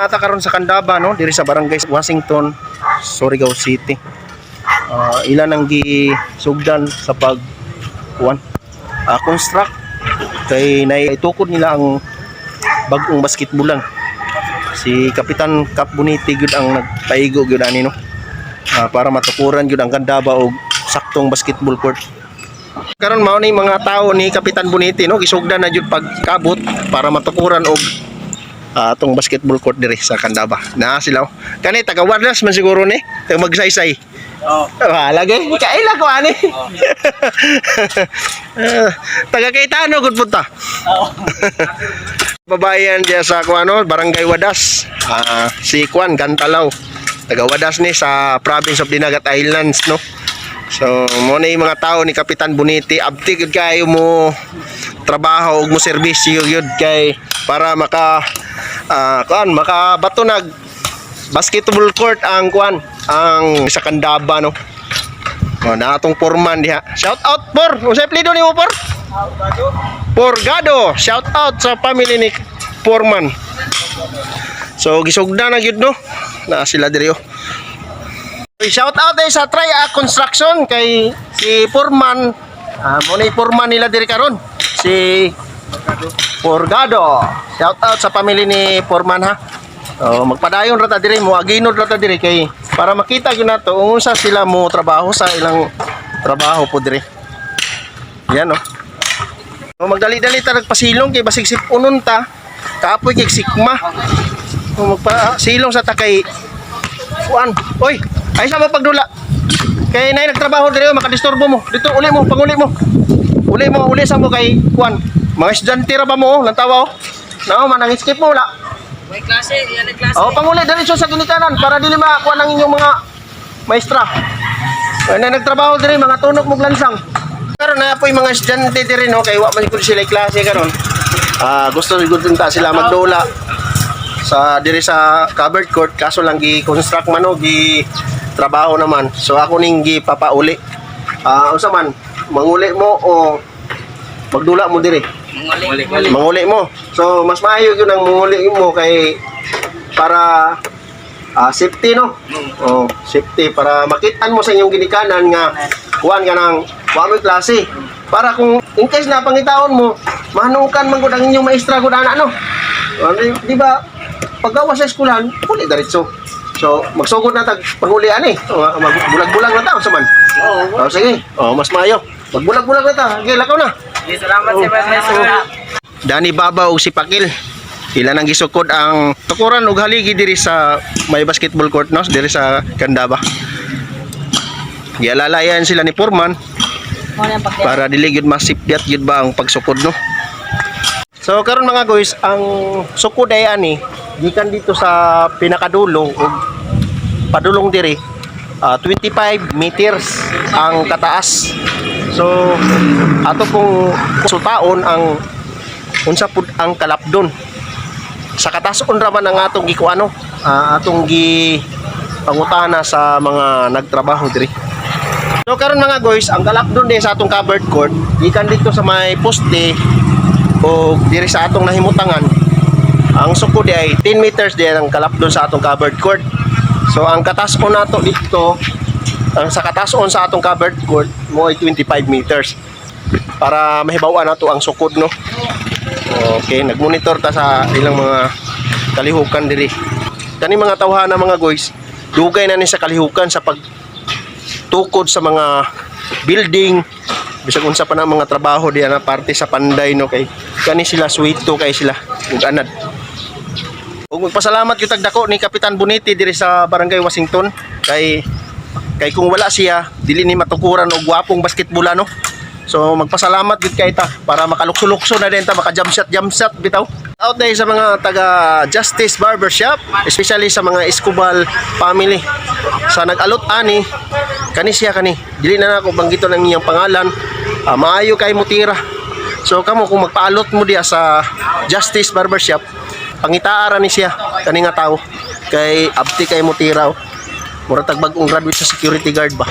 Nata karon sa Candaba, no, diri sa Barangay Washington, Surigao City. Ilan ang gisugdan sa pag kuan construct kay naitukod nila ang bagong basketballan. Si Kapitan Cap Boniti gyud ang nagpaigo gyud ani, no. Para matukuran gyud ang Candaba og saktong basketball court. Karon mao ni mga tao ni Kapitan Boniti, no, gisugdan na jud pagkabot para matukuran og atong basketball court diri sa Candaba. Na sila, oh. Kani taga Wardas man siguro ni, taga Magsaysay. Oh. Ah, lagi. Kaila ko ani. Taga Cayetano gud punta. Oo. Babayan diya sa kuano, Barangay Wadas. Si Kwan Gantalaw. Taga Wadas ni sa province of Dinagat Islands, no. So, mo na yung mga tao ni Kapitan Boniti, abti gud kayo mo trabaho ug mo serbisyo gyud kay para maka kuan makabato nag basketball court ang kuan ang sa Candaba, no. Oh, na atong foreman diha. Shout out, por. Unsay apelyido nimo, por? Porgado. Shout out sa family ni Foreman. So gisugda na gyud, no. Na sila diri, oh. Uy, shout out ay sa Try A Construction kay si Foreman. Mo na yung foreman nila diri karon. Si Porgado. Shout out sa family ni Foreman, ha. Oh, magpadayon ra ta diri, mo aginod ra ta diri kay para makita gyud nato unsa sila mo trabaho sa ilang trabaho po diri. Yan, oh. Oh, magdali-dali ta nagpasilong kay basig sip-unon ta. Kapoy kay sikma. Oh, magpasilong sa ta kay kuan. Oy, ay sa mo pagdula. Kay nay nagtrabaho diri, oh, makadisturbo mo. Dito uli mo, panguli mo. Uli mo, uli sa mo kay kuan. Mga estudyante ra ba mo, oh, lantawa, oh. Nao man ang skip mo wala. May klase, yan ang klase. Oh, panguli diretso sa ginikanan para dili makakuha ng inyong mga maestra. Ay na nagtrabaho diri mga tunok mo lansang. Karon na po yung mga estudyante diri, no, kay wa man gud sila klase karon. Gusto gud ta sila magdula sa diri sa covered court, kaso lang gi construct man, no, gi trabaho naman. So ako ning gi papauli. Unsa man manguli mo o magdula mo diri? Manguli. Manguli mo. So mas maayo yun ang manguli mo kay para safety, no. Oh, safety para makitaan mo sa inyong ginikanan nga kuan ka ng wa mo'y klase. Para kung in case na pangitaon mo, mahanukan man gud ang inyong maestra gud ana, no. Oh, di ba paggawa sa eskwelahan, uli diretso. So magsugod na tag panguli ani. Oh, magbulag-bulag na ta unsa man. Oo. Oh, sige. Oh, mas maayo. Magbulag-bulag na ta. Sige, lakaw na. Sige, salamat sa maestro. Dani Baba ug si Pakil. Ila nang gisukod ang tukuran og haligi diri sa may basketball court, no, diri sa Candaba. Gialalayan sila ni Foreman para dili gyud masipyat gyud ba ang pagsukod, no. So karon, mga guys, ang sukod ay ani gikan dito sa pinakadulo ug padulong diri, 25 meters ang kataas. So ato pong sutaon ang unsa pud ang kalapdon sa katason ra man ang atong gikuano, atong gi pangutana sa mga nagtrabaho diri. So karon, mga guys, ang kalapdon din sa atong covered court gikan dito sa may poste o diri sa atong nahimutangan, ang sukod di ay 10 meters di ang kalapdon sa atong covered court. So ang katason nato dito, ang sa katason sa atong covered court mo ay 25 meters para mahibaw-an nato ang sukod, no. Okay, nagmonitor ta sa ilang mga kalihukan diri. Kani mga tawhana, mga guys, dugay na ni sa kalihukan sa pagtukod sa mga building, bisag unsa pa na mga trabaho diya na parte sa Panday, no, kay kani sila suwito kay sila ug anad. Ug magpasalamat gyud tag dako ni Kapitan Boniti diri sa Barangay Washington kay kay kung wala siya dili ni matukuran og gwapong basketball, no. So magpasalamat gid kay ta para makalukso-lukso na din ta, maka jump shot jump shot bitaw. Out day sa mga taga Justice Barbershop, especially sa mga Escobal family. Sa nag-alot ani kani siya kani. Dili na nako banggiton ang iyang pangalan. Maayo kay mutira. So kamo kung magpaalot mo diya sa Justice Barbershop, pangitaa ra ni siya kani nga tao kay abti kay mutira, oh. Mura tag bag-ong graduate sa security guard ba.